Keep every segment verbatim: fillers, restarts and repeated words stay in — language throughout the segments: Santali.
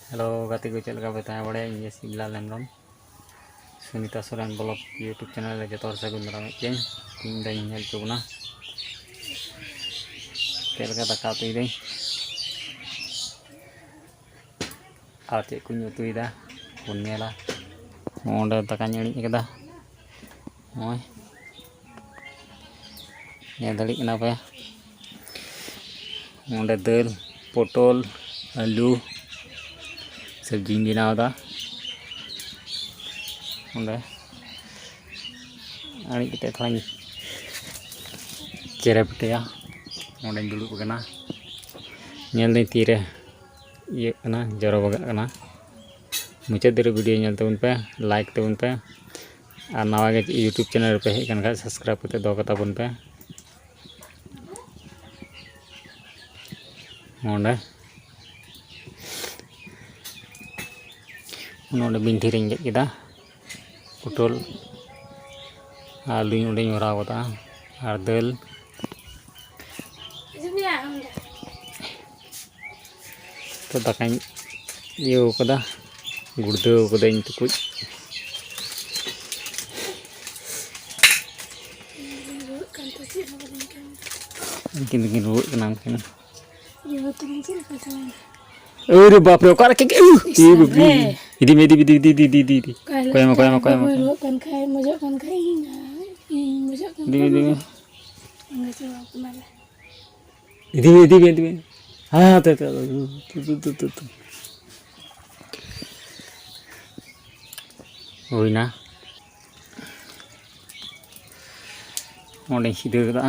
ᱦᱮᱞᱳ ᱜᱟᱛᱮ ᱠᱚ, ᱪᱮᱫ ᱞᱮᱠᱟ ᱯᱮ ᱛᱟᱦᱮᱸ ᱵᱟᱲᱟᱭᱟ? ᱤᱧ ᱜᱮ Sibalal Hembrom, Sunita Soren blog YouTube channel ᱨᱮ ᱡᱚᱛᱚ ᱦᱚᱲ ᱥᱟᱹᱜᱩᱱ ᱫᱟᱨᱟᱢᱮᱫ ᱯᱮᱭᱟᱹᱧ᱾ ᱛᱮᱦᱮᱧ ᱫᱚᱧ ᱧᱮᱞ ᱦᱚᱪᱚ ᱵᱚᱱᱟ ᱪᱮᱫ ᱞᱮᱠᱟ ᱫᱟᱠᱟ ᱩᱛᱩᱭᱮᱫᱟᱹᱧ ᱟᱨ ᱪᱮᱫ ᱠᱚᱧ ᱩᱛᱩᱭᱮᱫᱟ, ᱵᱚᱱ ᱧᱮᱞᱟ᱾ ᱱᱚᱰᱮ ᱫᱟᱠᱟᱧ ᱟᱹᱬᱤᱡ ᱠᱟᱫᱟ, ᱱᱚᱜᱼᱚᱭ ᱧᱮᱞ ᱫᱟᱲᱮᱭᱟᱜ ᱠᱟᱱᱟ ᱯᱮ᱾ ᱱᱚᱰᱮ ᱫᱟᱹᱞ, ᱯᱚᱴᱚᱞ, ᱟᱹᱞᱩ ᱥᱚᱵᱽᱡᱤᱧ ᱵᱮᱱᱟᱣ ᱮᱫᱟ᱾ ᱚᱸᱰᱮ ᱟᱹᱬᱤᱡ ᱠᱟᱛᱮ ᱛᱷᱚᱲᱟᱧ ᱪᱮᱨᱮ ᱯᱮᱴᱮᱭᱟ᱾ ᱚᱸᱰᱮᱧ ᱫᱩᱲᱩᱵ ᱟᱠᱟᱱᱟ, ᱧᱮᱞ ᱫᱟᱹᱧ ᱛᱤᱨᱮ ᱤᱭᱟᱹᱜ ᱠᱟᱱᱟ, ᱡᱚᱨᱚ ᱵᱟᱜᱟᱜ ᱠᱟᱱᱟ᱾ ᱢᱩᱪᱟᱹᱫ ᱫᱷᱟᱹᱨᱤᱡ ᱵᱷᱤᱰᱤᱭᱳ ᱧᱮᱞ ᱛᱟᱵᱚᱱ ᱯᱮ, ᱞᱟᱭᱤᱠ ᱛᱟᱵᱚᱱ ᱯᱮ, ᱟᱨ ᱱᱟᱣᱟ ᱜᱮ YouTube ᱪᱮᱱᱮᱞ ᱨᱮᱯᱮ ᱦᱮᱡ ᱟᱠᱟᱱ ᱠᱷᱟᱱ ᱥᱟᱵᱥᱠᱨᱟᱭᱤᱵ ᱠᱟᱛᱮ ᱫᱚᱦᱚ ᱠᱟᱛᱟ ᱵᱚᱱ ᱯᱮ᱾ ᱱᱚᱰᱮ ᱱᱚᱰᱮ ᱵᱤᱱᱴᱷᱤ ᱨᱤᱧ ᱜᱮᱫ ᱠᱮᱫᱟ, ᱯᱚᱴᱚᱞ ᱟᱨ ᱟᱹᱞᱩᱧ ᱚᱸᱰᱮᱧ ᱵᱷᱚᱨᱟᱣ ᱠᱟᱫᱟ, ᱟᱨ ᱫᱟᱹᱞ᱾ ᱛᱚ ᱫᱟᱠᱟᱧ ᱤᱭᱟᱹᱣ ᱠᱟᱫᱟ, ᱜᱩᱲᱫᱟᱹᱣ ᱠᱟᱹᱫᱟᱹᱧ ᱴᱩᱠᱩᱡ᱾ ᱩᱱᱠᱤᱱ ᱫᱚᱠᱤᱱ ᱨᱩᱣᱟᱹᱜ ᱠᱟᱱᱟ ᱩᱱᱠᱤᱱ᱾ ᱟᱨᱮ ᱵᱟᱯ ᱨᱮ, ᱚᱠᱟᱨᱮ ᱠᱮ-, ᱩᱦ! ᱤᱥ, ᱤᱫᱤ ᱢᱮ, ᱤᱫᱤ ᱢᱮ, ᱤᱫᱤ ᱢᱮ, ᱤᱫᱤ, ᱤᱫᱤ, ᱤᱫᱤ, ᱤᱫᱤ᱾ ᱚᱠᱚᱭ ᱮᱢᱟ, ᱚᱠᱚᱭ ᱮᱢᱟ, ᱚᱠᱚᱭ ᱮᱢᱟ, ᱚᱠᱚᱭ ᱮᱢᱟ? ᱨᱩᱣᱟᱹᱜ ᱠᱟᱱ ᱠᱷᱟᱡ, ᱢᱚᱡᱚᱜ ᱠᱟᱱ ᱠᱷᱟᱡ, ᱤᱧ, ᱤᱧ ᱢᱚᱡᱚᱜ ᱠᱟᱱ ᱤᱫᱤ ᱢᱮ, ᱠᱷᱟᱡ, ᱤᱫᱤ ᱢᱮ᱾ ᱚᱱᱟ ᱪᱚ ᱵᱟᱯ ᱢᱟᱞᱮ᱾ ᱤᱫᱤ ᱢᱮ, ᱤᱫᱤ ᱢᱮ, ᱤᱫᱤ ᱢᱮ᱾ ᱦᱮᱸ, ᱦᱮᱸ, ᱛᱚ, ᱛᱚ, ᱛᱚ, ᱛᱚ᱾ ᱦᱩᱭᱱᱟ᱾ ᱚᱸᱰᱮᱧ ᱥᱤᱫᱷᱟᱹ ᱠᱟᱫᱟ᱾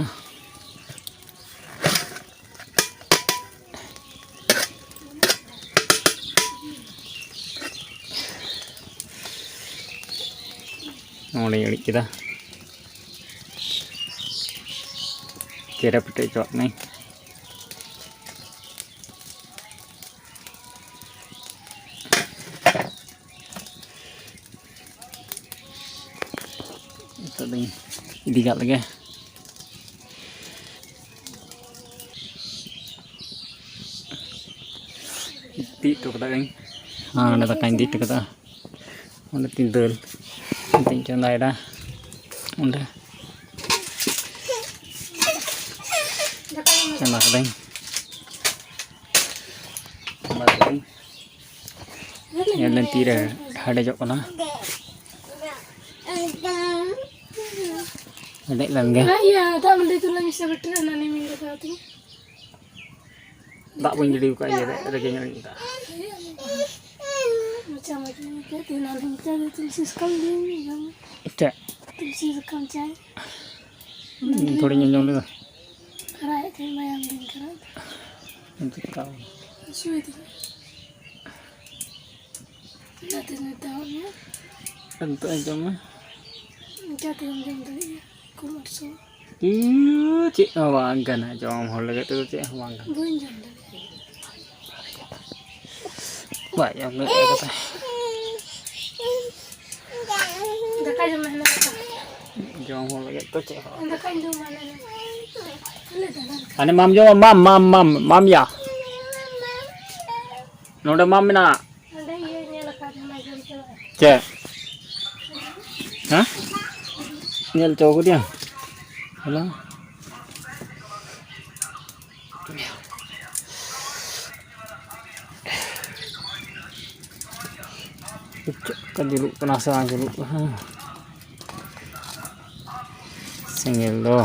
ᱚᱸᱰᱮᱧ ᱟᱹᱬᱤᱡ ᱠᱮᱫᱟ᱾ ᱪᱮᱨᱮ ᱯᱮᱴᱮ ᱦᱚᱪᱚᱣᱟᱜ ᱠᱟᱹᱱᱟᱹᱧ᱾ ᱱᱤᱛᱚᱜ ᱫᱚᱧ ᱤᱫᱤ ᱠᱟᱜ ᱞᱮᱜᱮ᱾ ᱛᱤᱡ ᱦᱚᱴᱚ ᱠᱟᱫᱟ ᱟᱹᱧ᱾ ᱦᱮᱸ, ᱚᱸᱰᱮ ᱫᱟᱠᱟᱧ ᱤᱫᱤ ᱦᱚᱴᱚ ᱠᱟᱫᱟ᱾ ᱚᱸᱰᱮ ᱛᱤᱧ ᱫᱟᱹᱞ ᱱᱤᱛᱚᱜ ᱤᱧ ᱪᱚᱸᱫᱟᱭᱮᱫᱟ᱾ ᱚᱸᱰᱮ ᱪᱚᱸᱫᱟ ᱠᱟᱹᱫᱟᱹᱧ᱾ ᱪᱚᱸᱫᱟ ᱠᱟᱹᱫᱟᱹᱧ᱾ ᱧᱮᱞ ᱞᱮᱱ ᱛᱤᱨᱮ ᱦᱮᱰᱮᱡᱚᱜ ᱠᱟᱱᱟ᱾ ᱦᱮᱰᱮᱡ ᱞᱮᱱ ᱜᱮ᱾ ᱤᱭᱟᱹ, ᱫᱟᱜ ᱢᱟᱹᱰᱤ ᱫᱩᱞᱟᱹᱧ ᱢᱮᱥᱮ ᱵᱮᱴᱨᱤ ᱨᱮ, ᱦᱟᱱᱟ ᱱᱤᱢᱤᱧ ᱫᱟᱠᱟ ᱩᱛᱩ᱾ ᱫᱟᱜ ᱵᱟᱹᱧ ᱜᱤᱰᱤ ᱟᱠᱟᱫᱼᱟ, ᱤᱭᱟᱹ ᱨᱮ, ᱨᱮᱜᱮ ᱧᱚᱜ ᱤᱧ ᱫᱟᱜ᱾ ᱢᱚᱪᱟ ᱢᱚᱪᱟ ᱧᱩᱛᱩᱢ ᱥᱤᱥᱠᱟᱢ ᱫᱤᱱ ᱡᱚᱢ᱾ ᱪᱮᱫ? ᱛᱩᱞᱥᱤ ᱥᱟᱠᱟᱢ ᱪᱟᱭ᱾ ᱛᱷᱚᱲᱤᱧ ᱟᱸᱡᱚᱢ ᱞᱮᱫᱟ᱾ ᱠᱷᱟᱨᱟᱭᱮᱫ ᱛᱟᱦᱮᱸ ᱢᱟᱭᱟᱢ ᱫᱤᱱ ᱠᱷᱟᱨᱟ᱾ ᱪᱮᱫ ᱠᱟ? ᱦᱟᱹᱥᱩᱭᱮᱫᱤᱧᱟ᱾ ᱚᱱᱟᱛᱮ ᱢᱮᱛᱟᱣᱟᱫ ᱢᱮᱭᱟ᱾ ᱱᱤᱛᱚᱜ ᱟᱸᱡᱚᱢ ᱢᱮ᱾ ᱪᱤᱠᱟᱹᱛᱮᱢ ᱡᱚᱢ ᱫᱟᱲᱮᱭᱟᱜᱼᱟ? ᱠᱚᱢ ᱟᱴᱥᱚ᱾ ᱤᱭᱩ, ᱪᱮᱫ ᱦᱚᱸ ᱵᱟᱝ ᱠᱟᱱᱟ, ᱡᱚᱢ ᱦᱚᱲ ᱞᱟᱹᱜᱤᱫ ᱛᱮᱫᱚ ᱪᱮᱫ ᱦᱚᱸ ᱵᱟᱝ ᱠᱟᱱᱟ᱾ ᱵᱟᱹᱧ ᱡᱚᱢ ᱫᱟᱲᱮᱭᱟᱜᱼᱟ᱾ ᱵᱟᱭ ᱡᱚᱢ ᱫᱟᱲᱮᱭᱟᱜ ᱠᱟᱱᱟ᱾ ᱫᱟᱠᱟ ᱡᱚᱢ ᱢᱮ, ᱦᱟᱱᱟ ᱫᱟᱠᱟ᱾ ᱡᱚᱢ ᱦᱚᱲ ᱞᱟᱹᱜᱤᱫ ᱛᱚ ᱪᱮᱫ ᱦᱚᱸ᱾ ᱫᱟᱠᱟᱧ ᱡᱚᱢᱟ, ᱦᱟᱱᱟ ᱡᱚᱢ᱾ ᱠᱷᱟᱹᱞᱤ ᱫᱟᱬᱟᱱ ᱠᱟᱱᱟ᱾ ᱦᱟᱱᱮ ᱢᱟᱢ ᱡᱚᱢᱟ, ᱢᱟᱢ, ᱢᱟᱢ, ᱢᱟᱢ, ᱢᱟᱢ ᱭᱟ᱾ ᱱᱚᱰᱮ ᱢᱟᱢ ᱢᱮᱱᱟᱜᱼᱟ᱾ ᱚᱸᱰᱮ ᱤᱭᱟᱹ ᱧᱮᱞ ᱟᱠᱟᱫ ᱢᱮ, ᱡᱚᱢ ᱪᱟᱵᱟᱜ᱾ ᱪᱮᱫ? ᱦᱮᱸ? ᱧᱮᱞ ᱦᱚᱪᱚ ᱠᱟᱫᱮᱭᱟ? ᱦᱮᱞᱳ? ᱪᱮᱫ ᱞᱮᱠᱟ ᱡᱩᱞᱩᱜ ᱠᱟᱱᱟ ᱥᱮ ᱵᱟᱝ ᱡᱩᱞᱩᱜ ᱠᱟᱱᱟ ᱥᱮᱸᱜᱮᱞ ᱫᱚ?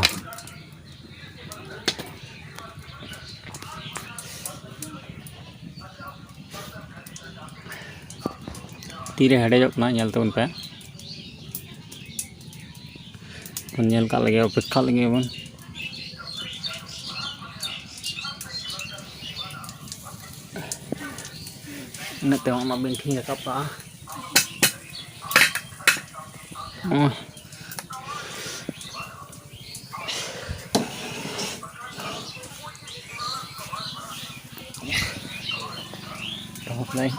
ᱛᱤᱨᱮ ᱦᱮᱰᱮᱡᱚᱜ ᱠᱟᱱᱟ, ᱧᱮᱞ ᱛᱟᱵᱚᱱ ᱯᱮ᱾ ᱵᱚᱱ ᱧᱮᱞ ᱠᱟᱜ ᱞᱮᱜᱮ, ᱚᱯᱮᱠᱠᱷᱟ ᱞᱮᱜᱮ ᱵᱚᱱ᱾ ᱤᱱᱟᱹᱜ ᱛᱮ ᱚᱱᱟ ᱵᱤᱱᱴᱷᱤᱧ ᱨᱟᱠᱟᱵ ᱠᱟᱜᱼᱟ᱾ ᱦᱚᱸ᱾ ᱨᱚᱦᱚᱲ ᱠᱟᱫᱟᱭ᱾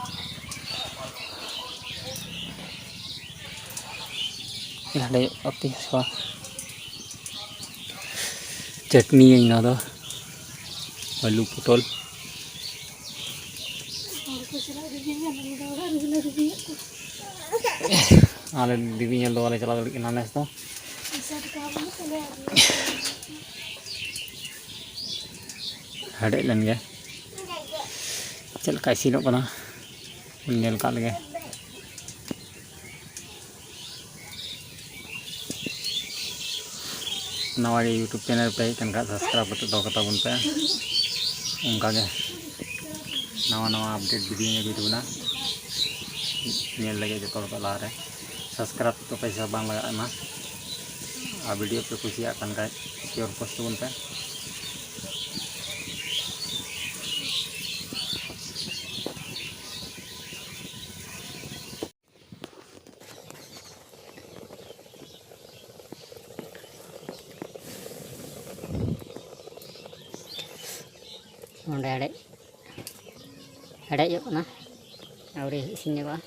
ᱦᱮᱰᱮᱡᱚᱜ ᱠᱟᱛᱮ ᱪᱟᱴᱱᱤᱭᱟᱹᱧ ᱱᱚᱣᱟ ᱫᱚ, ᱟᱹᱞᱩ ᱯᱚᱴᱚᱞ᱾ ᱟᱞᱮ ᱫᱮᱵᱤ ᱧᱮᱞ ᱫᱚ ᱵᱟᱞᱮ ᱪᱟᱞᱟᱣ ᱫᱟᱲᱮᱭᱟᱜ ᱠᱟᱱᱟ ᱱᱮᱥ ᱫᱚ᱾ ᱦᱮᱰᱮᱡ ᱞᱮᱱ ᱜᱮ, ᱪᱮᱫ ᱞᱮᱠᱟ ᱤᱥᱤᱱᱚᱜ ᱠᱟᱱᱟ ᱧᱮᱞ ᱠᱟᱜ ᱞᱮᱜᱮ᱾ ᱱᱟᱣᱟ ᱜᱮ YouTube channel ᱯᱮ ᱦᱮᱡ ᱟᱠᱟᱱ ᱠᱷᱟᱱ subscribe ᱠᱟᱛᱮ ᱫᱚᱦᱚ ᱠᱟᱛᱟ ᱵᱚᱱ ᱯᱮ᱾ ᱚᱱᱠᱟ ᱜᱮ ᱱᱟᱣᱟ ᱱᱟᱣᱟ update video ᱧᱮᱞ ᱦᱩᱭᱩᱜ ᱛᱟᱵᱚᱱᱟ᱾ ᱧᱮᱞ ᱞᱟᱹᱜᱤᱫ ᱡᱚᱛᱚ ᱦᱚᱲ ᱠᱚ ᱞᱟᱦᱟᱨᱮ subscribe ᱫᱚ ᱯᱚᱭᱥᱟ ᱵᱟᱝ ᱞᱟᱜᱟᱜ ᱠᱟᱱᱟ᱾ ᱟᱨ video ᱯᱮ ᱠᱩᱥᱤᱭᱟᱜ ᱠᱟᱱ ᱠᱷᱟᱡ share post ᱛᱟᱵᱚᱱ ᱯᱮ᱾ ᱱᱚᱸᱰᱮ ᱦᱮᱰᱮᱡ, ᱦᱮᱰᱮᱡᱚᱜ ᱠᱟᱱᱟ, ᱟᱹᱣᱨᱤ ᱤᱥᱤᱱ ᱧᱚᱜᱚᱜᱼᱟ᱾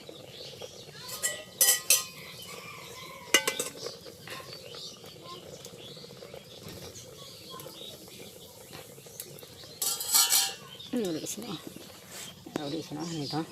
ᱟᱹᱣᱨᱤ ᱤᱥᱤᱱᱚᱜᱼᱟ, ᱟᱹᱣᱨᱤ ᱤᱥᱤᱱᱚᱜᱼᱟ ᱱᱤᱛ ᱦᱚᱸ᱾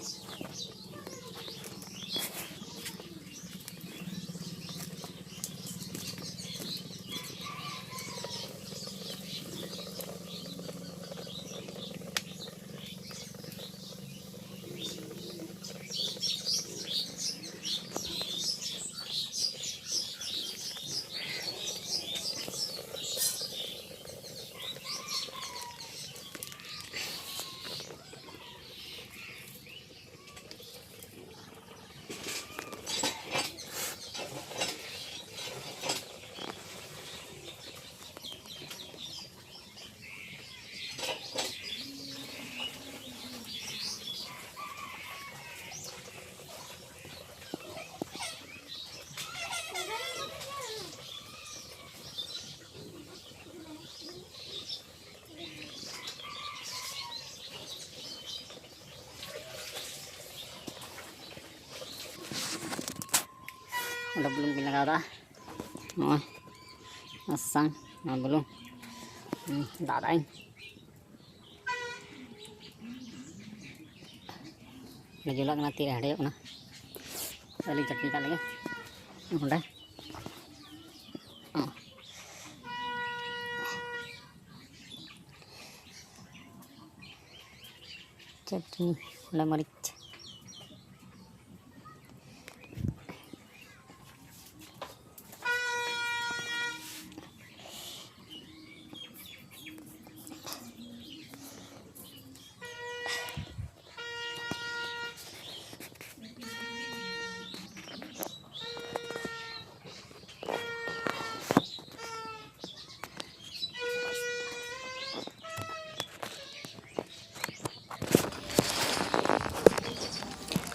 ᱚᱸᱰᱮ ᱵᱩᱞᱩᱝ ᱠᱚᱧ ᱞᱟᱜᱟᱣ ᱫᱟ᱾ ᱱᱚᱜᱼᱚᱭ ᱥᱟᱥᱟᱝ, ᱱᱚᱣᱟ ᱵᱩᱞᱩᱝ᱾ ᱦᱩᱸ, ᱫᱟᱜ ᱫᱟᱜ ᱤᱧ᱾ ᱡᱩᱞᱟᱜ ᱠᱟᱱᱟ, ᱛᱤᱨᱮ ᱦᱮᱰᱮᱡᱚᱜ ᱠᱟᱱᱟ᱾ ᱟᱹᱞᱤᱧ ᱪᱟᱹᱴᱱᱤ ᱠᱟᱜ ᱞᱮᱜᱮ ᱱᱚᱸᱰᱮ᱾ ᱪᱟᱹᱴᱱᱤ, ᱦᱚᱞᱟ ᱢᱟᱹᱨᱤᱪ᱾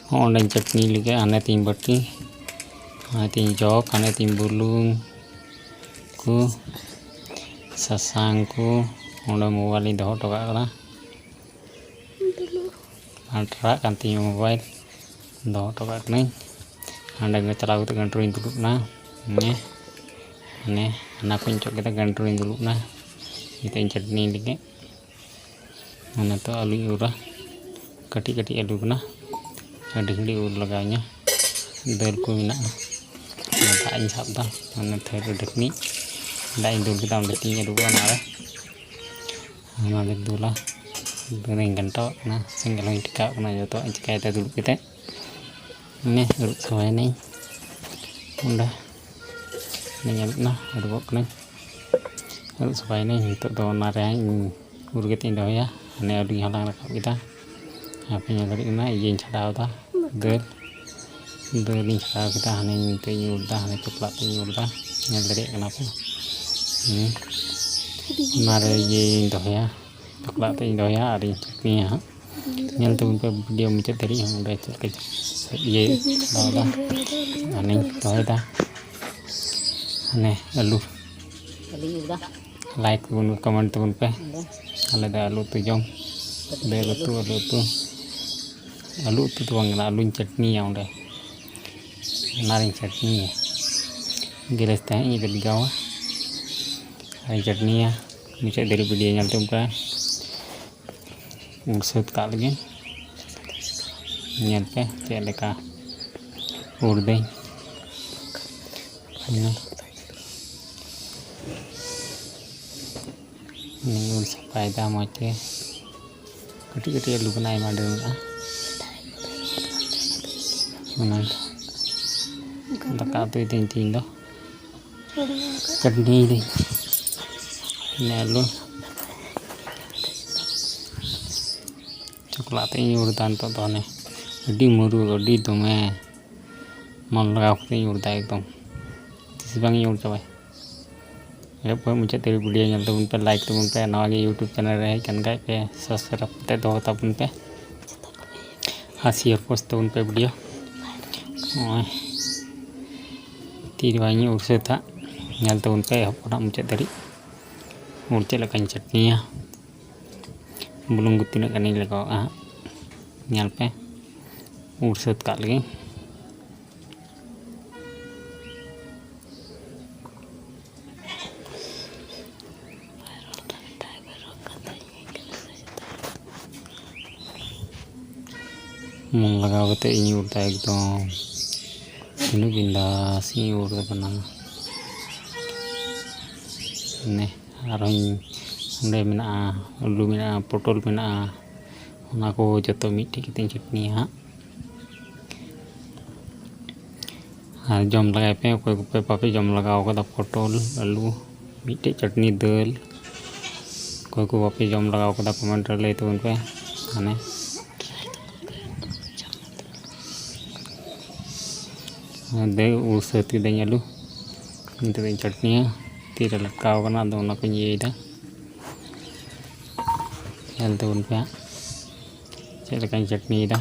ᱦᱚᱸ ᱚᱸᱰᱮᱧ ᱪᱟᱹᱴᱱᱤ ᱞᱮᱜᱮ, ᱦᱟᱱᱮ ᱛᱤᱧ ᱵᱟᱹᱴᱤ, ᱦᱟᱱᱮ ᱛᱤᱧ ᱡᱚᱜᱽ, ᱦᱟᱱᱮ ᱛᱤᱧ ᱵᱩᱞᱩᱝ ᱠᱚ, ᱥᱟᱥᱟᱝ ᱠᱚ᱾ ᱚᱸᱰᱮ ᱢᱳᱵᱟᱭᱤᱞ ᱤᱧ ᱫᱚᱦᱚ ᱦᱚᱴᱚ ᱠᱟᱜ ᱠᱟᱱᱟ᱾ ᱟᱴᱨᱟᱜ ᱠᱟᱱ ᱛᱤᱧᱟᱹ ᱢᱳᱵᱟᱭᱤᱞ, ᱫᱚᱦᱚ ᱦᱚᱴᱚ ᱠᱟᱜ ᱠᱟᱹᱱᱟᱹᱧ᱾ ᱦᱟᱸᱰᱮ ᱜᱮ ᱪᱟᱞᱟᱣ ᱠᱟᱛᱮ ᱜᱟᱹᱰᱤ ᱨᱤᱧ ᱫᱩᱲᱩᱵ ᱮᱱᱟ᱾ ᱦᱟᱱᱮ, ᱦᱟᱱᱮ ᱦᱟᱱᱟ ᱠᱚᱧ ᱚᱪᱚᱜ ᱠᱮᱫᱟ, ᱜᱟᱹᱰᱤ ᱨᱤᱧ ᱫᱩᱲᱩᱵ ᱮᱱᱟ᱾ ᱱᱤᱛᱚᱜ ᱤᱧ ᱪᱟᱹᱴᱱᱤ ᱞᱟᱹᱜᱤᱫ᱾ ᱚᱱᱟ ᱛᱚ ᱟᱹᱞᱩᱧ ᱩᱨᱟ, ᱠᱟᱹᱴᱤᱡ ᱠᱟᱹᱴᱤᱡ ᱟᱹᱞᱩ ᱠᱟᱱᱟ, ᱟᱹᱰᱤ ᱜᱷᱟᱹᱲᱤᱡ ᱩᱨ ᱞᱟᱜᱟᱣ ᱤᱧᱟ᱾ ᱫᱟᱹᱞ ᱠᱚ ᱢᱮᱱᱟᱜᱼᱟ, ᱚᱱᱟ ᱫᱟᱜ ᱤᱧ ᱥᱟᱵ ᱮᱫᱟ, ᱚᱱᱟ ᱛᱷᱟᱹᱨᱤ ᱰᱷᱟᱹᱠᱱᱤ ᱫᱟᱜ ᱤᱧ ᱫᱩᱞ ᱠᱮᱫᱟ, ᱚᱸᱰᱮ ᱛᱤᱧ ᱟᱹᱨᱩᱵᱟ ᱚᱱᱟᱨᱮ᱾ ᱚᱱᱟ ᱫᱚᱧ ᱫᱩᱞᱟ, ᱫᱟᱹᱞ ᱤᱧ ᱜᱷᱟᱱᱴᱟᱣᱟᱜ ᱠᱟᱱᱟ, ᱥᱮᱸᱜᱮᱞ ᱦᱚᱸᱧ ᱴᱷᱮᱠᱟᱣᱟᱜ ᱠᱟᱱᱟ, ᱡᱚᱛᱚᱣᱟᱜ ᱤᱧ ᱪᱤᱠᱟᱹᱭᱮᱫᱟ ᱫᱩᱲᱩᱵ ᱠᱟᱛᱮᱫ᱾ ᱚᱱᱮ ᱟᱹᱨᱩᱵ ᱥᱟᱯᱷᱟᱭᱮᱱᱟᱹᱧ, ᱚᱸᱰᱮ ᱚᱸᱰᱮᱧ ᱟᱹᱨᱩᱵ ᱮᱱᱟ, ᱟᱹᱨᱩᱵᱚᱜ ᱠᱟᱹᱱᱟᱹᱧ᱾ ᱟᱹᱨᱩᱵ ᱥᱟᱯᱷᱟᱭᱮᱱᱟᱹᱧ, ᱱᱤᱛᱚᱜ ᱫᱚ ᱚᱱᱟᱨᱮ ᱦᱟᱸᱜ ᱤᱧ ᱩᱨ ᱠᱟᱛᱮ ᱤᱧ ᱫᱚᱦᱚᱭᱟ᱾ ᱦᱟᱱᱮ ᱟᱹᱞᱩᱧ ᱦᱟᱞᱟᱝ ᱨᱟᱠᱟᱵ ᱠᱮᱫᱟ, ᱟᱯᱮ ᱧᱮᱞ ᱫᱟᱲᱮᱭᱟᱜ ᱠᱟᱱᱟ, ᱤᱭᱟᱹᱧ ᱪᱷᱟᱰᱟᱣ ᱮᱫᱟ, ᱫᱟᱹᱞ, ᱫᱟᱹᱞ ᱤᱧ ᱪᱷᱟᱰᱟᱣ ᱠᱮᱫᱟ᱾ ᱦᱟᱱᱮ ᱱᱤᱛᱚᱜ ᱤᱧ ᱩᱨ ᱮᱫᱟ, ᱦᱟᱱᱮ ᱪᱚᱯᱞᱟᱜ ᱛᱮ ᱤᱧ ᱩᱨ ᱮᱫᱟ, ᱧᱮᱞ ᱫᱟᱲᱮᱭᱟᱜ ᱠᱟᱱᱟ ᱯᱮ᱾ ᱦᱮᱸ, ᱚᱱᱟᱨᱮ ᱤᱭᱟᱹᱧ ᱫᱚᱦᱚᱭᱟ, ᱪᱚᱯᱞᱟᱜ ᱛᱮ ᱤᱧ ᱫᱚᱦᱚᱭᱟ ᱟᱨ ᱤᱧ ᱪᱟᱹᱴᱱᱤᱭᱟ ᱦᱟᱸᱜ᱾ ᱧᱮᱞ ᱛᱟᱵᱚᱱ ᱯᱮ ᱵᱷᱤᱰᱤᱭᱳ ᱢᱩᱪᱟᱹᱫ ᱫᱷᱟᱹᱨᱤᱡ ᱦᱚᱸ᱾ ᱚᱸᱰᱮ ᱪᱮᱫ ᱞᱮᱠᱟ ᱤᱭᱟᱹ ᱪᱷᱟᱰᱟᱣ ᱮᱫᱟ, ᱦᱟᱱᱮᱧ ᱫᱚᱦᱚᱭᱮᱫᱟ, ᱦᱟᱱᱮ ᱟᱹᱞᱩ᱾ ᱞᱟᱭᱤᱠ ᱛᱟᱵᱚᱱ ᱯᱮ, ᱠᱚᱢᱮᱱᱴ ᱛᱟᱵᱚᱱ ᱯᱮ᱾ ᱟᱞᱮ ᱫᱚ ᱟᱹᱞᱩ ᱩᱛᱩ ᱡᱚᱢ, ᱫᱟᱹᱞ ᱩᱛᱩ, ᱟᱹᱞᱩ ᱩᱛᱩ, ᱟᱹᱞᱩ ᱩᱛᱩ ᱫᱚ ᱵᱟᱝ ᱠᱟᱱᱟ, ᱟᱹᱞᱩᱧ ᱪᱟᱹᱴᱱᱤᱭᱟ ᱚᱸᱰᱮ, ᱚᱱᱟᱨᱤᱧ ᱪᱟᱹᱴᱱᱤᱭᱟ᱾ ᱜᱮᱞᱮᱥ ᱛᱮ ᱦᱟᱸᱜ ᱤᱧ ᱵᱮᱞᱜᱟᱣᱟ ᱟᱨᱤᱧ ᱪᱟᱹᱴᱱᱤᱭᱟ᱾ ᱢᱩᱪᱟᱹᱫ ᱫᱷᱟᱹᱨᱤᱡ ᱵᱷᱤᱰᱤᱭᱳ ᱧᱮᱞ ᱛᱟᱵᱚᱱ ᱯᱮ᱾ ᱩᱱ ᱥᱟᱹᱛ ᱠᱟᱜ ᱞᱟᱹᱜᱤᱫ᱾ ᱧᱮᱞ ᱯᱮ ᱪᱮᱫ ᱞᱮᱠᱟ ᱩᱨ ᱫᱟᱹᱧ᱾ ᱦᱮᱸ᱾ ᱱᱤᱭᱟᱹ ᱩᱨ ᱥᱟᱯᱷᱟᱭᱮᱫᱟ ᱢᱚᱡᱽ ᱛᱮ᱾ ᱠᱟᱹᱴᱤᱡ ᱠᱟᱹᱴᱤᱡ ᱟᱹᱞᱩ ᱠᱟᱱᱟ, ᱟᱭᱢᱟ ᱰᱷᱮᱨ ᱢᱮᱱᱟᱜᱼᱟ᱾ ᱚᱱᱟ ᱫᱟᱠᱟ ᱩᱛᱩᱭ ᱫᱟᱹᱧ ᱛᱤᱦᱤᱧ ᱫᱚ᱾ ᱪᱟᱹᱴᱱᱤᱭ ᱫᱟᱹᱧ᱾ ᱤᱱᱟᱹ ᱟᱹᱞᱩ ᱪᱚᱠᱞᱟᱜ ᱛᱮ ᱤᱧ ᱩᱨ ᱮᱫᱟ ᱱᱤᱛᱚᱜ ᱫᱚ᱾ ᱦᱟᱱᱮ ᱟᱹᱰᱤ ᱢᱩᱨᱩ, ᱟᱹᱰᱤ ᱫᱚᱢᱮ ᱢᱚᱱ ᱞᱟᱜᱟᱣ ᱠᱟᱛᱮ ᱤᱧ ᱩᱨ ᱮᱫᱟ ᱮᱠᱫᱚᱢ᱾ ᱛᱤᱥ ᱵᱟᱝ ᱤᱧ ᱩᱨ ᱪᱟᱵᱟᱭ᱾ ᱮᱦᱚᱵ ᱠᱷᱚᱱ ᱢᱩᱪᱟᱹᱫ ᱫᱷᱟᱹᱵᱤᱡ video ᱧᱮᱞ ᱛᱟᱵᱚᱱ ᱯᱮ, like ᱛᱟᱵᱚᱱ ᱯᱮ, ᱱᱟᱣᱟ ᱜᱮ YouTube channel ᱨᱮ ᱦᱮᱡ ᱠᱟᱱ ᱠᱷᱟᱡ ᱯᱮ subscribe ᱠᱟᱛᱮ ᱫᱚᱦᱚ ᱛᱟᱵᱚᱱ ᱯᱮ ᱟᱨ share post ᱛᱟᱵᱚᱱ ᱯᱮ video᱾ ᱱᱚᱜᱼᱚᱭ ᱛᱤ ᱨᱮ ᱵᱟᱝ ᱤᱧ ᱩᱨ ᱥᱟᱹᱛ ᱦᱟᱸᱜ, ᱧᱮᱞ ᱛᱟᱵᱚᱱ ᱯᱮ ᱮᱦᱚᱵ ᱠᱷᱚᱱᱟᱜ ᱢᱩᱪᱟᱹᱫ ᱫᱷᱟᱹᱵᱤᱡ᱾ ᱩᱨ ᱪᱮᱫ ᱞᱮᱠᱟᱧ ᱪᱟᱹᱴᱱᱤᱭᱟ, ᱵᱩᱞᱩᱝ ᱠᱚ ᱛᱤᱱᱟᱹᱜ ᱜᱟᱱᱤᱧ ᱞᱟᱜᱟᱣᱟᱜᱼᱟ ᱦᱟᱸᱜ, ᱧᱮᱞ ᱯᱮ᱾ ᱩᱨ ᱥᱟᱹᱛ ᱠᱟᱜ ᱞᱮᱜᱤᱧ᱾ ᱢᱚᱱ ᱞᱟᱜᱟᱣ ᱠᱟᱛᱮ ᱤᱧ ᱩᱨ ᱮᱫᱟ ᱮᱠᱫᱚᱢ᱾ ᱛᱤᱱᱟᱹᱜ ᱵᱤᱱᱫᱟᱥ ᱤᱧ ᱩᱨ ᱠᱟᱱᱟ᱾ ᱱᱮ ᱟᱨᱦᱚᱸᱧ, ᱚᱸᱰᱮ ᱢᱮᱱᱟᱜᱼᱟ, ᱟᱹᱞᱩ ᱢᱮᱱᱟᱜᱼᱟ, ᱯᱚᱴᱚᱞ ᱢᱮᱱᱟᱜᱼᱟ, ᱚᱱᱟ ᱠᱚ ᱡᱚᱛᱚ ᱢᱤᱫᱴᱮᱡ ᱠᱟᱛᱮᱧ ᱪᱟᱹᱴᱱᱤᱭᱟ ᱦᱟᱸᱜ᱾ ᱟᱨ ᱡᱚᱢ ᱞᱟᱜᱟᱭ ᱯᱮ, ᱚᱠᱚᱭ ᱠᱚᱯᱮ ᱵᱟᱯᱮ ᱡᱚᱢ ᱞᱟᱜᱟᱣ ᱠᱟᱫᱟ ᱯᱚᱴᱚᱞ, ᱟᱹᱞᱩ, ᱢᱤᱫᱴᱮᱡ ᱪᱟᱹᱴᱱᱤ, ᱫᱟᱹᱞ᱾ ᱚᱠᱚᱭ ᱠᱚ ᱵᱟᱯᱮ ᱡᱚᱢ ᱞᱟᱜᱟᱣ ᱠᱟᱫᱟ comment ᱨᱮ ᱞᱟᱹᱭ ᱛᱟᱵᱚᱱ ᱯᱮ᱾ ᱢᱟᱱᱮ ᱫᱟᱹᱞ ᱩᱨ ᱥᱟᱹᱛ ᱠᱤᱫᱟᱹᱧ ᱟᱹᱞᱩ, ᱱᱤᱛᱚᱜ ᱫᱚᱧ ᱪᱟᱹᱴᱱᱤᱭᱟ᱾ ᱛᱤᱨᱮ ᱞᱟᱴᱠᱟᱣ ᱠᱟᱱᱟ, ᱟᱫᱚ ᱚᱱᱟ ᱠᱚᱧ ᱤᱭᱟᱹᱭᱮᱫᱟ᱾ ᱧᱮᱞ ᱛᱟᱵᱚᱱ ᱯᱮ ᱦᱟᱸᱜ ᱪᱮᱫ ᱞᱮᱠᱟᱧ ᱪᱟᱹᱴᱱᱤᱭᱮᱫᱟ᱾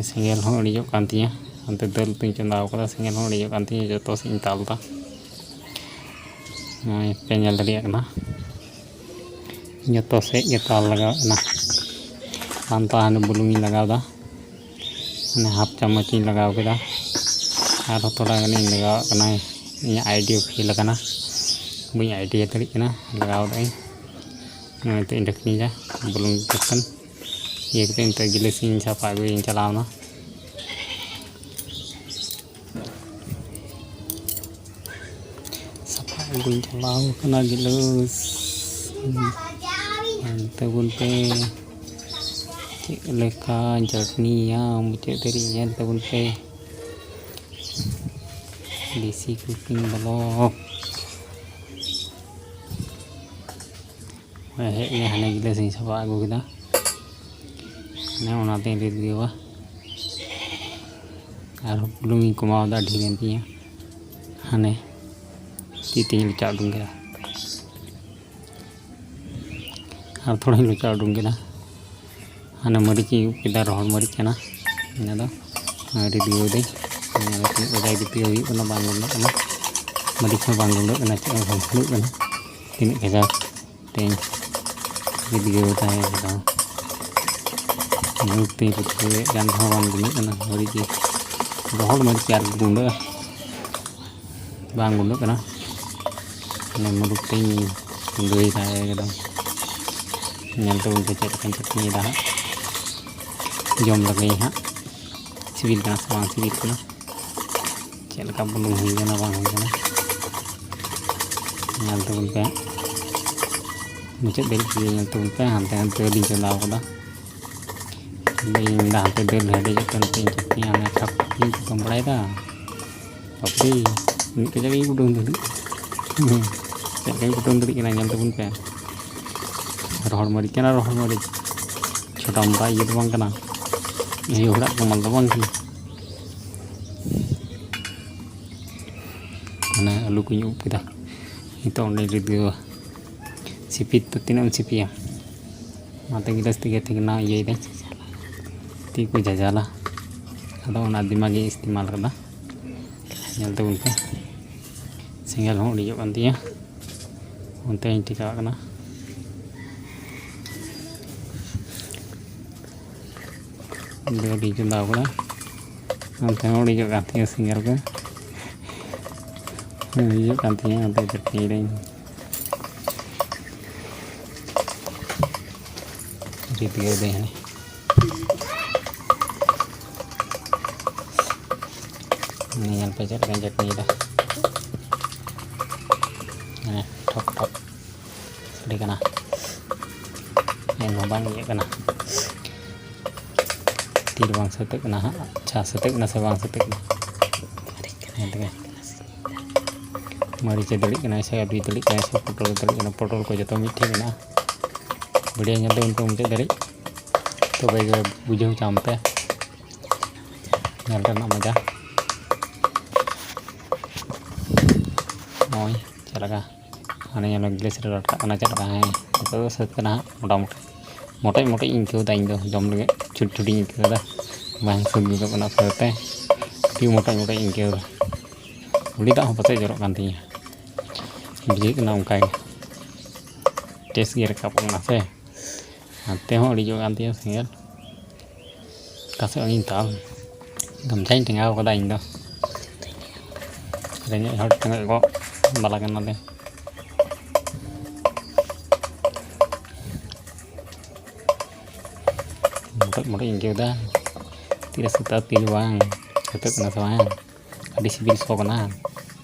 ᱥᱮᱸᱜᱮᱞ ᱦᱚᱸ ᱤᱲᱤᱡᱚᱜ ᱠᱟᱱ ᱛᱤᱧᱟᱹ, ᱚᱱᱛᱮ ᱫᱟᱹᱞ ᱩᱛᱩᱧ ᱪᱚᱸᱫᱟ ᱟᱠᱟᱫᱟ, ᱥᱮᱸᱜᱮᱞ ᱦᱚᱸ ᱤᱲᱤᱡᱚᱜ ᱠᱟᱱ ᱛᱤᱧᱟᱹ, ᱡᱚᱛᱚ ᱥᱮᱫ ᱤᱧ ᱛᱟᱞ ᱮᱫᱟ᱾ ᱱᱚᱜᱼᱚᱭ ᱯᱮ ᱧᱮᱞ ᱫᱟᱲᱮᱭᱟᱜ ᱠᱟᱱᱟ, ᱡᱚᱛᱚ ᱥᱮᱫ ᱜᱮ ᱛᱟᱞ ᱞᱟᱜᱟᱣ ᱠᱟᱱᱟ᱾ ᱯᱟᱱᱛᱟ ᱦᱟᱱᱮ ᱵᱩᱞᱩᱝ ᱤᱧ ᱞᱟᱜᱟᱣ ᱮᱫᱟ, ᱢᱟᱱᱮ half ᱪᱟᱢᱚᱪ ᱤᱧ ᱞᱟᱜᱟᱣ ᱠᱮᱫᱟ᱾ ᱟᱨᱦᱚᱸ ᱛᱷᱚᱲᱟ ᱜᱟᱱᱤᱧ ᱞᱟᱜᱟᱣᱟᱜ ᱠᱟᱱᱟ, ᱤᱧᱟᱹᱜ idea fail ᱟᱠᱟᱱᱟ, ᱵᱟᱹᱧ idea ᱫᱟᱲᱮᱭᱟᱜ ᱠᱟᱱᱟ, ᱞᱟᱜᱟᱣ ᱮᱫᱟᱹᱧ᱾ ᱱᱚᱜᱼᱚᱭ ᱱᱤᱛᱚᱜ ᱤᱧ ᱰᱷᱟᱠᱱᱤᱭᱮᱫᱟ ᱵᱩᱞᱩᱝ ᱠᱟᱛᱮᱫ᱾ ᱤᱭᱟᱹ ᱠᱟᱛᱮ ᱱᱤᱛᱚᱜ ᱜᱤᱞᱟᱹᱥᱤᱧ ᱥᱟᱯᱷᱟ ᱟᱹᱜᱩᱭᱟᱹᱧ ᱪᱟᱞᱟᱣ ᱮᱱᱟ᱾ ᱥᱟᱯᱷᱟ ᱟᱹᱜᱩᱧ ᱪᱟᱞᱟᱣ ᱠᱟᱱᱟ ᱜᱤᱞᱟᱹᱥ᱾ ᱧᱮᱞ ᱛᱟᱵᱚᱱ ᱯᱮ ᱪᱮᱫ ᱞᱮᱠᱟ ᱪᱟᱹᱴᱱᱤᱭᱟ, ᱢᱩᱪᱟᱹᱫ ᱫᱷᱟᱹᱨᱤᱡ ᱧᱮᱞ ᱛᱟᱵᱚᱱ ᱯᱮ᱾ ᱫᱮᱥᱤ cooking vlog᱾ ᱦᱮᱡ ᱮᱱᱟ, ᱦᱟᱱᱮ ᱜᱤᱞᱟᱹᱥᱤᱧ ᱥᱟᱯᱷᱟ ᱟᱹᱜᱩ ᱠᱮᱫᱟ, ᱦᱟᱱᱮ ᱚᱱᱟᱛᱮᱧ ᱨᱤᱫ ᱜᱮᱭᱟ᱾ ᱟᱨ ᱵᱩᱞᱩᱝ ᱤᱧ ᱠᱚᱢᱟᱣ ᱮᱫᱟ, ᱰᱷᱮᱨ ᱮᱱ ᱛᱤᱧᱟ, ᱦᱟᱱᱮ ᱛᱤ ᱛᱮᱧ ᱞᱚᱪᱟ ᱩᱰᱩᱝ ᱠᱮᱫᱟ᱾ ᱟᱨ ᱛᱷᱚᱲᱟᱧ ᱞᱚᱪᱟ ᱩᱰᱩᱝ ᱠᱮᱫᱟ᱾ ᱦᱟᱱᱮ ᱢᱟᱹᱨᱤᱪ ᱤᱧ ᱩᱵ ᱠᱮᱫᱟ, ᱨᱚᱦᱚᱲ ᱢᱟᱹᱨᱤᱪ ᱠᱟᱱᱟ᱾ ᱤᱱᱟᱹ ᱫᱚ ᱨᱤᱫ ᱜᱩᱰᱟᱹᱭ᱾ ᱧᱮᱞ ᱛᱤᱱᱟᱹᱜ ᱠᱟᱡᱟᱠ ᱫᱤᱯᱤᱭᱟᱹ ᱦᱩᱭᱩᱜ ᱠᱟᱱᱟ, ᱵᱟᱝ ᱜᱩᱸᱰᱟᱹᱜ ᱠᱟᱱᱟ᱾ ᱢᱟᱹᱨᱤᱪ ᱦᱚᱸ ᱵᱟᱝ ᱜᱩᱸᱰᱟᱹᱜ ᱠᱟᱱᱟ, ᱪᱮᱫ ᱦᱚᱸ ᱵᱟᱝ ᱜᱩᱸᱰᱟᱹᱜ ᱠᱟᱱᱟ᱾ ᱛᱤᱱᱟᱹᱜ ᱠᱟᱡᱟᱠ ᱛᱮᱧ ᱨᱤᱫ ᱜᱩᱰᱟᱹᱭ ᱠᱮᱫᱟ᱾ ᱢᱟᱹᱨᱤᱪ ᱛᱤᱧ ᱨᱤᱫ ᱜᱩᱰᱟᱹᱭᱮᱫ ᱠᱟᱱ ᱨᱮᱦᱚᱸ ᱵᱟᱝ ᱜᱩᱸᱰᱟᱹᱜ ᱠᱟᱱᱟ᱾ ᱢᱟᱹᱨᱤᱪ ᱜᱮ, ᱨᱚᱦᱚᱲ ᱢᱟᱹᱨᱤᱪ ᱜᱮ ᱟᱨ ᱜᱩᱸᱰᱟᱹᱜᱼᱟ, ᱵᱟᱝ ᱜᱩᱸᱰᱟᱹᱜ ᱠᱟᱱᱟ᱾ ᱢᱟᱱᱮ ᱢᱩᱨᱩᱠ ᱛᱤᱧ ᱜᱩᱸᱰᱟᱹᱭᱮᱫᱟ ᱮᱠᱫᱚᱢ᱾ ᱧᱮᱞ ᱛᱟᱵᱚᱱ ᱯᱮ ᱪᱮᱫ ᱞᱮᱠᱟᱧ ᱪᱟᱹᱴᱱᱤᱭᱮᱫᱟ ᱦᱟᱸᱜ᱾ ᱡᱚᱢ ᱞᱮᱜᱟᱭᱟᱹᱧ ᱦᱟᱸᱜ, ᱥᱤᱵᱤᱞ ᱠᱟᱱᱟ ᱥᱮ ᱵᱟᱝ ᱥᱤᱵᱤᱞ ᱠᱟᱱᱟ᱾ ᱪᱮᱫ ᱞᱮᱠᱟ ᱵᱩᱞᱩᱝ ᱦᱩᱭ ᱠᱟᱱᱟ ᱵᱟᱝ ᱦᱩᱭ ᱠᱟᱱᱟ, ᱧᱮᱞ ᱛᱟᱵᱚᱱ ᱯᱮ᱾ ᱢᱩᱪᱟᱹᱫ ᱫᱷᱟᱹᱵᱤᱡ ᱛᱮᱜᱮ ᱧᱮᱞ ᱛᱟᱵᱚᱱ ᱯᱮ᱾ ᱦᱟᱱᱛᱮ ᱦᱟᱱᱛᱮ ᱫᱟᱹᱞ ᱤᱧ ᱪᱚᱸᱫᱟᱣ ᱠᱟᱫᱟ᱾ ᱤᱧ ᱢᱮᱱᱫᱟ ᱦᱟᱱᱛᱮ ᱫᱟᱹᱞ ᱦᱮᱰᱮᱡᱚᱜ ᱠᱟᱱ ᱛᱤᱧ ᱪᱟᱹᱴᱱᱤ, ᱦᱟᱱᱮ ᱴᱷᱟᱠ ᱴᱷᱤᱠ ᱤᱧ ᱠᱩᱴᱟᱹᱢ ᱵᱟᱲᱟᱭᱮᱫᱟ᱾ ᱵᱟᱯᱨᱮ, ᱢᱤᱫ ᱠᱟᱡᱟᱠ ᱤᱧ ᱠᱩᱴᱟᱹᱢ ᱫᱟᱲᱮᱭᱟᱜ᱾ ᱪᱮᱫ ᱞᱮᱠᱟᱧ ᱠᱩᱴᱟᱹᱢ ᱫᱟᱲᱮᱭᱟᱜ ᱠᱟᱱᱟ, ᱧᱮᱞ ᱛᱟᱵᱚᱱ ᱯᱮ᱾ ᱨᱚᱦᱚᱲ ᱢᱟᱹᱨᱤᱪ ᱠᱟᱱᱟ, ᱨᱚᱦᱚᱲ ᱢᱟᱹᱨᱤᱪ᱾ ᱪᱷᱳᱴᱟ ᱢᱳᱴᱟ ᱤᱭᱟᱹ ᱫᱚ ᱵᱟᱝ ᱠᱟᱱᱟ, ᱤᱭᱟᱹ ᱦᱚᱲᱟᱜ ᱠᱚᱢᱟᱞ ᱫᱚ ᱵᱟᱝ ᱠᱟᱱᱟ᱾ ᱢᱟᱱᱮ ᱟᱹᱞᱩ ᱠᱚᱧ ᱩᱵ ᱠᱮᱫᱟ, ᱱᱤᱛᱚᱜ ᱚᱸᱰᱮᱧ ᱨᱤᱫ ᱜᱮᱭᱟ᱾ ᱥᱤᱯᱤ ᱫᱚ ᱛᱤᱱᱟᱹᱜ ᱮᱢ ᱥᱤᱯᱤᱭᱟ? ᱚᱱᱟᱛᱮ ᱜᱤᱞᱟᱹᱥ ᱛᱮᱜᱮ ᱴᱷᱤᱠ ᱱᱟ ᱤᱭᱟᱹᱭᱮᱫᱟᱹᱧ, ᱛᱤ ᱠᱚ ᱡᱟᱡᱟᱞᱟ᱾ ᱟᱫᱚ ᱚᱱᱟ ᱫᱤᱢᱟᱜᱽ ᱤᱧ ᱤᱥᱛᱮᱢᱟᱞ ᱠᱟᱫᱟ᱾ ᱧᱮᱞ ᱛᱟᱵᱚᱱ ᱯᱮ, ᱥᱮᱸᱜᱮᱞ ᱦᱚᱸ ᱩᱰᱤᱡᱚᱜ ᱠᱟᱱ ᱛᱤᱧᱟᱹ᱾ ᱚᱱᱛᱮᱧ ᱴᱷᱤᱠᱟᱣᱟᱜ ᱠᱟᱱᱟ᱾ ᱫᱟᱹᱞ ᱤᱧ ᱪᱚᱸᱫᱟᱣ ᱠᱟᱫᱟ, ᱚᱱᱛᱮ ᱦᱚᱸ ᱩᱰᱤᱡᱚᱜ ᱠᱟᱱ ᱛᱤᱧᱟᱹ ᱥᱮᱸᱜᱮᱞ ᱠᱚ᱾ ᱩᱰᱤᱡᱚᱜ ᱠᱟᱱ ᱛᱤᱧᱟᱹ, ᱚᱱᱛᱮ ᱪᱟᱹᱴᱱᱤᱭᱮᱫᱟᱹᱧ᱾ ᱨᱤᱫ ᱜᱮᱫᱟᱹᱧ ᱦᱟᱱᱮ᱾ ᱧᱮᱞ ᱯᱮ ᱪᱮᱫ ᱞᱮᱠᱟᱧ ᱪᱟᱹᱴᱱᱤᱭᱮᱫᱟ᱾ ᱦᱮᱸ, ᱴᱷᱚᱯ ᱴᱷᱚᱯ ᱥᱟᱰᱮ ᱠᱟᱱᱟ᱾ ᱮᱱᱦᱚᱸ ᱵᱟᱝ ᱤᱭᱟᱹᱜ ᱠᱟᱱᱟ, ᱛᱤ ᱨᱮ ᱵᱟᱝ ᱥᱟᱹᱛᱟᱹᱜ ᱠᱟᱱᱟ ᱦᱟᱸᱜ᱾ ᱟᱪᱪᱷᱟ, ᱥᱟᱹᱛᱟᱹᱜ ᱠᱟᱱᱟ ᱥᱮ ᱵᱟᱝ ᱥᱟᱹᱛᱟᱹᱜ ᱠᱟᱱᱟ? ᱧᱮᱞ ᱛᱮᱜᱮ ᱢᱟᱹᱨᱤᱪ ᱮ ᱫᱟᱹᱲᱤᱜ ᱠᱟᱱᱟᱭ ᱥᱮ ᱟᱹᱞᱩᱭ ᱫᱟᱹᱲᱤᱜ ᱠᱟᱱᱟᱭ ᱥᱮ ᱯᱚᱴᱚᱞ ᱮ ᱫᱟᱹᱲᱤᱜ ᱠᱟᱱᱟ, ᱯᱚᱴᱚᱞ ᱠᱚ ᱡᱚᱛᱚ ᱢᱤᱫ ᱴᱷᱮᱱ ᱢᱮᱱᱟᱜᱼᱟ᱾ ᱵᱷᱤᱰᱤᱭᱳ ᱧᱮᱞ ᱛᱟᱵᱚᱱ ᱯᱮ ᱢᱩᱪᱟᱹᱫ ᱫᱷᱟᱹᱨᱤᱡ, ᱛᱚᱵᱮ ᱜᱮ ᱵᱩᱡᱷᱟᱹᱣ ᱧᱟᱢ ᱯᱮ ᱧᱮᱞ ᱨᱮᱱᱟᱜ ᱢᱚᱡᱟ᱾ ᱱᱚᱜᱼᱚᱭ ᱪᱮᱫ ᱞᱮᱠᱟ ᱦᱟᱱᱮ ᱧᱮᱞ ᱢᱮ ᱜᱮᱥ ᱨᱮ ᱞᱟᱴᱠᱟᱜ ᱠᱟᱱᱟ ᱪᱮᱫ ᱞᱮᱠᱟ᱾ ᱦᱮᱸ, ᱱᱤᱛᱚᱜ ᱫᱚ ᱥᱟᱹᱛ ᱠᱟᱱᱟ ᱦᱟᱸᱜ ᱢᱚᱴᱟᱢᱩᱴᱤ᱾ ᱢᱚᱴᱮᱡ ᱢᱚᱴᱮᱡ ᱤᱧ ᱟᱹᱭᱠᱟᱹᱣ ᱮᱫᱟ, ᱤᱧ ᱫᱚ ᱡᱚᱢ ᱞᱟᱹᱜᱤᱫ ᱪᱷᱩᱴ ᱪᱷᱩᱴᱤᱧ ᱟᱹᱭᱠᱟᱹᱣ ᱮᱫᱟ, ᱵᱟᱝ ᱥᱟᱹᱛ ᱜᱚᱫᱚᱜ ᱠᱟᱱᱟ ᱯᱚᱨᱮᱛᱮ᱾ ᱟᱹᱰᱤ ᱢᱚᱴᱮᱡ ᱢᱚᱴᱮᱡ ᱤᱧ ᱟᱹᱭᱠᱟᱹᱣ ᱮᱫᱟ᱾ ᱩᱞᱤ ᱫᱟᱜ ᱦᱚᱸ ᱯᱟᱥᱮᱡ ᱡᱚᱨᱚᱜ ᱠᱟᱱ ᱛᱤᱧᱟᱹ, ᱵᱩᱡᱷᱟᱹᱜ ᱠᱟᱱᱟ ᱚᱱᱠᱟ ᱜᱮ᱾ ᱴᱮᱥᱴ ᱜᱮ ᱨᱟᱠᱟᱵ ᱠᱟᱱᱟ ᱥᱮ᱾ ᱦᱟᱱᱛᱮ ᱦᱚᱸ ᱟᱹᱰᱤ ᱡᱳᱨ ᱠᱟᱱ ᱛᱤᱧᱟᱹ ᱥᱮᱸᱜᱮᱞ᱾ ᱚᱠᱟ ᱥᱮᱫ ᱤᱧ ᱛᱟᱞ ᱜᱟᱢᱪᱷᱟᱧ ᱴᱮᱸᱜᱟᱣ ᱠᱟᱫᱟ ᱤᱧ ᱫᱚ᱾ ᱨᱮᱸᱜᱮᱡ ᱦᱚᱲ ᱴᱮᱸᱜᱚᱡ ᱜᱚᱜ ᱵᱟᱞᱟ ᱠᱟᱱᱟᱞᱮ᱾ ᱢᱚᱴᱚᱡ ᱢᱚᱴᱚᱡ ᱤᱧ ᱟᱹᱭᱠᱟᱹᱣ ᱮᱫᱟ᱾ ᱛᱤᱨᱮ ᱥᱩᱛᱟᱹ ᱛᱤᱞ ᱵᱟᱝ ᱥᱩᱛᱟᱹᱜ ᱠᱟᱱᱟ ᱥᱮ ᱵᱟᱝ? ᱟᱹᱰᱤ ᱥᱤᱵᱤᱞ ᱥᱚ ᱠᱟᱱᱟ᱾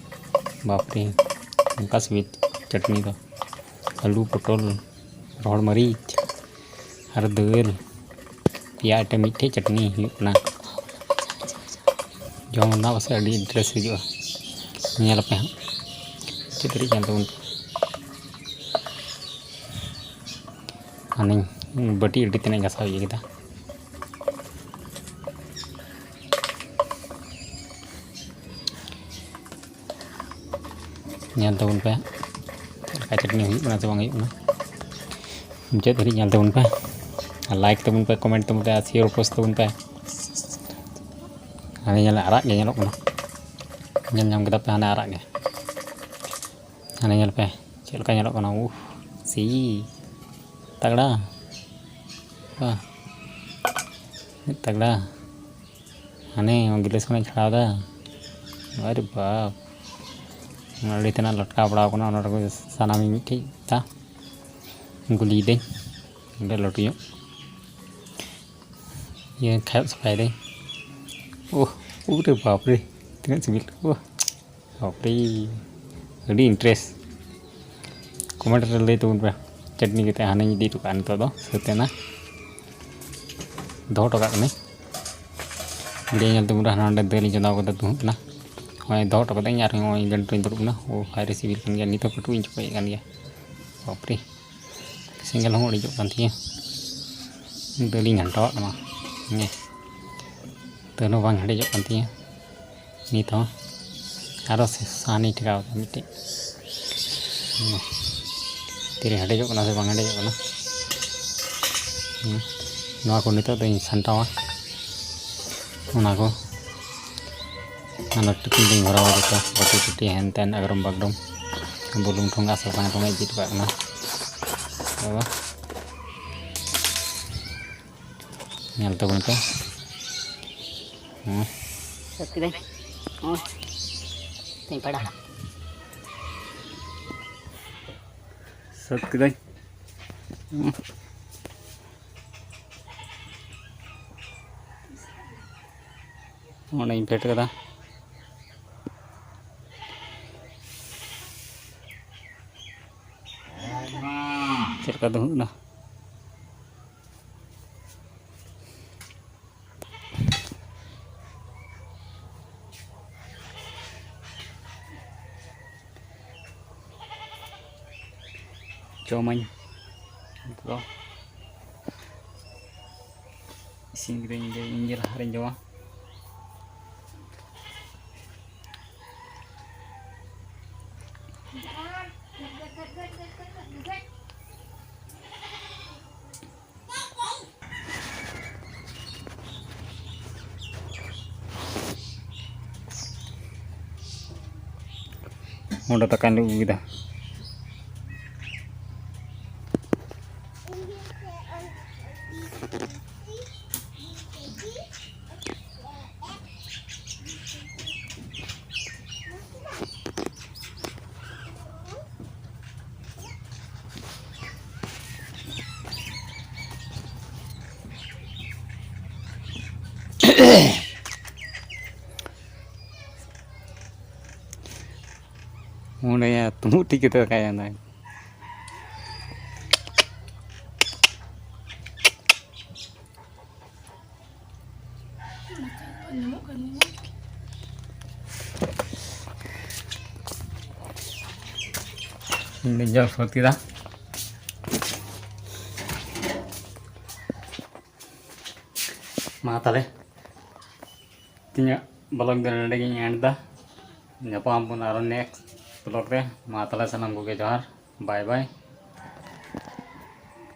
ᱵᱟᱯᱨᱮ, ᱚᱱᱠᱟ ᱥᱤᱵᱤᱞ ᱪᱟᱹᱴᱱᱤ ᱫᱚ᱾ ᱟᱹᱞᱩ, ᱯᱚᱴᱚᱞ, ᱨᱚᱦᱚᱲ ᱢᱟᱹᱨᱤᱪ ᱟᱨ ᱫᱟᱹᱞ, ᱯᱮᱭᱟ ᱟᱭᱴᱮᱢ ᱢᱤᱫᱴᱷᱮᱡ ᱪᱟᱹᱴᱱᱤ ᱦᱩᱭᱩᱜ ᱠᱟᱱᱟ᱾ ᱡᱚᱢ ᱨᱮᱱᱟᱜ ᱯᱟᱥᱮᱡ ᱟᱹᱰᱤ ᱤᱱᱴᱟᱨᱮᱥᱴ ᱦᱤᱡᱩᱜᱼᱟ᱾ ᱧᱮᱞ ᱟᱯᱮ ᱦᱟᱸᱜ ᱪᱮᱫ ᱫᱷᱟᱹᱨᱤᱡ ᱧᱮᱞ ᱛᱟᱵᱚᱱ ᱯᱮ᱾ ᱦᱟᱱᱮᱧ ᱵᱟᱹᱴᱤ ᱟᱹᱰᱤ ᱛᱮᱱᱟᱜ ᱜᱷᱟᱥᱟᱣ ᱤᱭᱟᱹ ᱠᱮᱫᱟ᱾ ᱧᱮᱞ ᱛᱟᱵᱚᱱ ᱯᱮ ᱪᱮᱫ ᱞᱮᱠᱟ ᱪᱟᱹᱴᱱᱤ ᱦᱩᱭᱩᱜ ᱠᱟᱱᱟ ᱥᱮ ᱵᱟᱝ ᱦᱩᱭᱩᱜ ᱠᱟᱱᱟ᱾ ᱢᱩᱪᱟᱹᱫ ᱫᱷᱟᱹᱨᱤᱡ ᱧᱮᱞ ᱛᱟᱵᱚᱱ ᱯᱮ ᱟᱨ ᱞᱟᱭᱤᱠ ᱛᱟᱵᱚᱱ ᱯᱮ, ᱠᱚᱢᱮᱱᱴ ᱛᱟᱵᱚᱱ ᱯᱮ ᱟᱨ ᱥᱮᱭᱟᱨ ᱯᱳᱥᱴ ᱛᱟᱵᱚᱱ ᱯᱮ᱾ ᱦᱟᱱᱮ ᱧᱮᱞ ᱟᱨᱟᱜ ᱜᱮ ᱧᱮᱞᱚᱜ ᱠᱟᱱᱟ, ᱧᱮᱞ ᱧᱟᱢ ᱠᱮᱫᱟ ᱯᱮ ᱦᱟᱱᱮ ᱟᱨᱟᱜ ᱜᱮ᱾ ᱦᱟᱱᱮ ᱧᱮᱞ ᱯᱮ ᱪᱮᱫ ᱞᱮᱠᱟ ᱧᱮᱞᱚᱜ ᱠᱟᱱᱟ᱾ ᱩᱦ, ᱥᱤ ᱛᱟᱜᱲᱟ᱾ ᱵᱟᱦ, ᱛᱤᱱᱟᱹᱜ ᱛᱟᱜᱲᱟ᱾ ᱦᱟᱱᱮ ᱜᱤᱞᱟᱹᱥ ᱠᱷᱚᱱᱟᱜ ᱪᱷᱟᱲᱟᱣ ᱫᱟ᱾ ᱟᱨᱮ ᱵᱟᱯ, ᱟᱹᱰᱤ ᱛᱮᱱᱟᱜ ᱞᱟᱴᱠᱟᱣ ᱵᱟᱲᱟᱣ ᱠᱟᱱᱟ᱾ ᱚᱱᱟ ᱨᱮᱜᱮ ᱥᱟᱱᱟᱢᱤᱧ ᱢᱤᱫᱴᱷᱮᱡ ᱫᱟ, ᱜᱩᱞᱤᱭᱮᱫᱟᱹᱧ ᱚᱸᱰᱮ ᱞᱟᱹᱴᱩ ᱧᱚᱜ᱾ ᱤᱭᱟᱹ ᱠᱷᱟᱭᱚᱜ ᱥᱟᱯᱷᱟᱭ ᱫᱟᱹᱧ᱾ ᱳᱦ, ᱩᱨᱮ ᱵᱟᱯᱨᱮ, ᱛᱤᱱᱟᱹᱜ ᱥᱤᱵᱤᱞ᱾ ᱳᱦ, ᱵᱟᱯᱨᱮ, ᱟᱹᱰᱤ interest᱾ Comment ᱨᱮ ᱞᱟᱹᱭ ᱛᱟᱵᱚᱱ ᱯᱮ, ᱪᱟᱹᱴᱱᱤ ᱠᱟᱛᱮ ᱦᱟᱱᱟᱧ ᱤᱫᱤ ᱦᱚᱴᱚ ᱠᱟᱜᱼᱟ᱾ ᱱᱤᱛᱚᱜ ᱫᱚ ᱥᱟᱹᱛ ᱮᱱᱟ, ᱫᱚᱦᱚ ᱦᱚᱴᱚ ᱠᱟᱜ ᱠᱟᱹᱱᱟᱹᱧ᱾ video ᱧᱮᱞ ᱛᱟᱵᱚᱱ ᱯᱮ, ᱦᱟᱱᱟ ᱱᱚᱸᱰᱮ ᱫᱟᱹᱞ ᱤᱧ ᱪᱚᱸᱫᱟ ᱠᱟᱫᱟ, ᱫᱩᱦᱩᱜ ᱠᱟᱱᱟ᱾ ᱱᱚᱜᱼᱚᱭ ᱫᱚᱦᱚ ᱦᱚᱴᱚ ᱠᱟᱹᱫᱟᱹᱧ ᱟᱨ ᱱᱚᱜᱼᱚᱭ ᱜᱟᱹᱰᱤ ᱨᱤᱧ ᱫᱩᱲᱩᱵ ᱮᱱᱟ᱾ ᱳ ᱦᱟᱭ ᱨᱮ, ᱥᱤᱵᱤᱞ ᱠᱟᱱ ᱜᱮᱭᱟ᱾ ᱱᱤᱛ ᱦᱚᱸ ᱯᱟᱹᱴᱩᱵ ᱤᱧ ᱪᱚᱯᱚᱡᱮᱫ ᱠᱟᱱ ᱜᱮᱭᱟ᱾ ᱵᱟᱯᱨᱮ, ᱥᱮᱸᱜᱮᱞ ᱦᱚᱸ ᱤᱲᱤᱡᱚᱜ ᱠᱟᱱ ᱛᱤᱧᱟᱹ᱾ ᱫᱟᱹᱞ ᱤᱧ ᱜᱷᱟᱱᱴᱟᱣᱟᱜ ᱠᱟᱱᱟ᱾ ᱦᱮᱸ, ᱫᱟᱹᱞ ᱦᱚᱸ ᱵᱟᱝ ᱦᱮᱰᱮᱡᱚᱜ ᱠᱟᱱ ᱛᱤᱧᱟᱹ ᱱᱤᱛ ᱦᱚᱸ᱾ ᱟᱨᱚ ᱥᱟᱦᱟᱱᱤᱧ ᱴᱷᱮᱠᱟᱣ ᱠᱟᱜᱼᱟ ᱢᱤᱫᱴᱮᱡ᱾ ᱦᱮᱸ, ᱛᱤᱨᱮ ᱦᱮᱰᱮᱡᱚᱜ ᱠᱟᱱᱟ ᱥᱮ ᱵᱟᱝ ᱦᱮᱰᱮᱡᱚᱜ ᱠᱟᱱᱟ᱾ ᱦᱮᱸ, ᱱᱚᱣᱟ ᱠᱚ ᱱᱤᱛᱚᱜ ᱫᱚᱧ ᱥᱟᱢᱴᱟᱣᱟ᱾ ᱚᱱᱟ ᱠᱚ ᱚᱱᱟ ᱴᱤᱯᱤᱱ ᱨᱤᱧ ᱵᱷᱚᱨᱟᱣᱟ ᱡᱚᱛᱚ, ᱵᱟᱹᱴᱤ ᱴᱩᱴᱤ ᱦᱮᱱ ᱛᱮᱱ ᱟᱜᱽᱨᱚᱢ ᱵᱟᱜᱽᱨᱚᱢ, ᱵᱩᱞᱩᱝ ᱴᱷᱚᱸᱜᱟ ᱥᱟᱥᱟᱝ ᱴᱷᱚᱸᱜᱟ ᱤᱫᱤ ᱦᱚᱴᱚ ᱠᱟᱜ ᱠᱟᱱᱟ᱾ ᱟᱫᱚ ᱧᱮᱞ ᱛᱟᱵᱚᱱ ᱯᱮ᱾ ᱦᱮᱸ᱾ ᱥᱟᱹᱛ ᱠᱤᱫᱟᱹᱧ᱾ ᱦᱚᱸ᱾ ᱛᱮᱧ ᱯᱟᱲᱟ᱾ ᱥᱟᱹᱛ ᱠᱤᱫᱟᱹᱧ᱾ ᱦᱮᱸ᱾ ᱚᱸᱰᱮᱧ ᱯᱷᱮᱰ ᱠᱟᱫᱟ᱾ ᱪᱮᱫ ᱞᱮᱠᱟ ᱫᱩᱦᱩᱜ ᱮᱱᱟ? ᱡᱚᱢᱟᱹᱧ ᱱᱤᱛᱚᱜ ᱫᱚ᱾ ᱤᱥᱤᱱ ᱠᱤᱫᱟᱹᱧ ᱤᱧ ᱜᱮ, ᱤᱧ ᱜᱮ ᱞᱟᱦᱟ ᱨᱤᱧ ᱡᱚᱢᱟ᱾ ᱚᱸᱰᱮ ᱫᱟᱠᱟᱧ ᱞᱩ ᱟᱹᱜᱩ ᱠᱮᱫᱟ᱾ ᱚᱸᱰᱮ ᱛᱩᱢᱩᱫ ᱴᱷᱤᱠ ᱠᱟᱛᱮ ᱫᱟᱠᱟᱭ ᱮᱢᱫᱟᱭ᱾ ᱤᱧ ᱫᱚᱧ ᱡᱚᱢ ᱥᱟᱹᱛ ᱠᱮᱫᱟ᱾ ᱢᱟ ᱛᱟᱦᱞᱮ, ᱛᱮᱦᱮᱧᱟᱜ vlog ᱫᱚ ᱱᱚᱰᱮ ᱜᱤᱧ end ᱮᱫᱟ᱾ ᱧᱟᱯᱟᱢ ᱟᱵᱚᱱ ᱟᱨᱚ next vlog ᱨᱮ᱾ ᱢᱟ ᱛᱟᱦᱞᱮ, ᱥᱟᱱᱟᱢ ᱠᱚᱜᱮ ᱡᱚᱦᱟᱨ, bye bye᱾